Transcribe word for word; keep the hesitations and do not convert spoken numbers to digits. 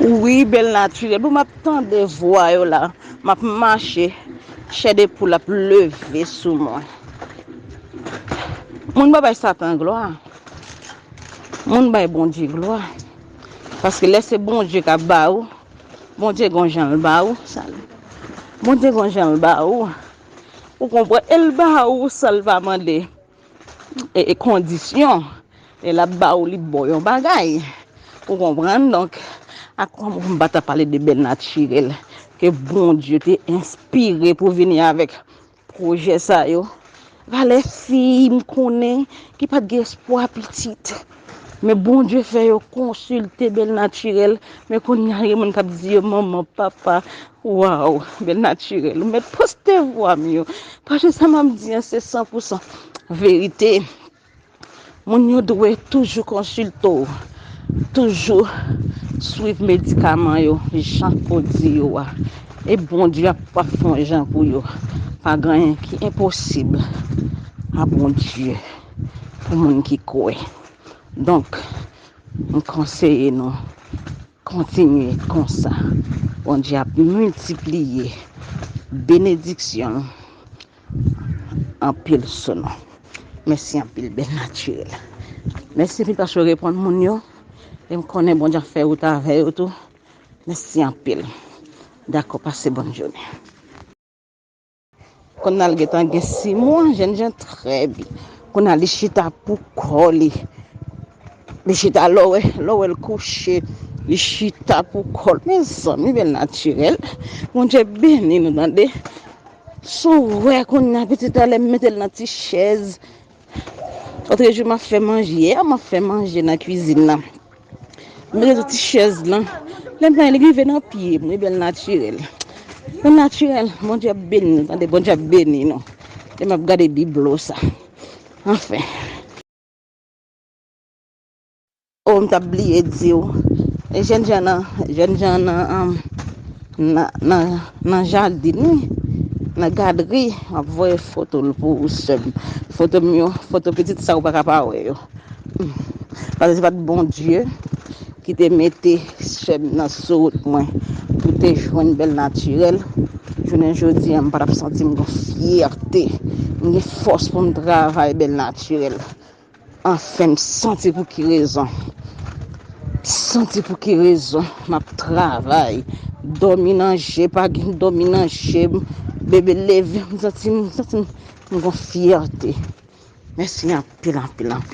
Wi, bèl natirèl. Bon, m ap tande vwa yo la. M ap mache. Chè de poul ap leve sou mwen. Moun pa bay Satan glwa. Moun bay Bondye glwa. Paske lè se Bondye k ap ba ou, Bondye gon jan l ba ou. Sa l, Bondye gon jan l ba ou. Ou konprann? E l ba ou san l pa mande e, e kondisyon. E l ap ba ou, li ba w yon bagay. Ou konprann? Donk, a kòman pou m pa ta pale de bèl natirèl ke Bondye te enspire pou vini avèk pwojè sa yo? Valè fi m konnen ki pa t gen espwa pitit. Men Bondye fè yo konsilte bèl natirèl. Men kounye a, gen moun k ap di yo manman, papa. Waw, bèl natirèl. Ou mèt poste vwa m yo. Paske sa m ap di an, se san pou san verite. Moun yo dwe toujou konsilte w, toujou swiv medikaman yo, jan k o di yo a. E Bondye ap, ap fè yon jan pou yo. Pa gen anyen ki enposib a Bondye pou moun ki kwè. Donk, m konseye nou, kontinye konsa. Bondye ap miltipliye benediksyon l anpil sou nou. Mèsi anpil, bèl natirèl. Mèsi anpil paske w reponn moun yo. E m konnen Bondye ap fè wout avè yo tou. Mèsi anpil. Dakò, pase bòn jounen. Kounye a l gentan gen sis mwa, jènjan trè byen. Kounye a li chita pou kò li. Li chita lè w wè, lè w wè l kouche. Li chita pou kò l. Mezanmi, bèl natirèl. Bondye beni nou, tande. Si w wè kounye a pitit la, lè m mete l nan ti chèz. Otrejou, m ap fè manje. Yè, m ap fè manje nan kwizin nan. M mete sou ti chèz lan. Lè m pran li rive nan pye m, wi, bèl natirèl. Bèl natirèl, Bondye ap beni nou, tande, Bondye ap beni nou. Lè m ap gade biblo sa. Anfen. O, m t ap bliye di w. E jènjan nan, jènjan nan, um, nan, nan, nan jaden, wi. Nan gadri, m ap voye foto l pou ou, sè m. Foto m yo, foto pitit sa ou pa ka pa wè yo. Paske se pa t Bondye ki te mete sè m nan sou wout mwen pou te jwenn bèl natirèl. Jounen jodi a, m pa t ap santi m gon fyète. M gen fòs pou m travay bèl natirèl. Anfen, m santi pou ki rezon. M santi pou ki rezon m ap travay. Dòmi nan je, pa gen dòmi nan je m. Bebe leve, m santi, m santi m gon fyète. Mèsi anpil, anpil, anpil.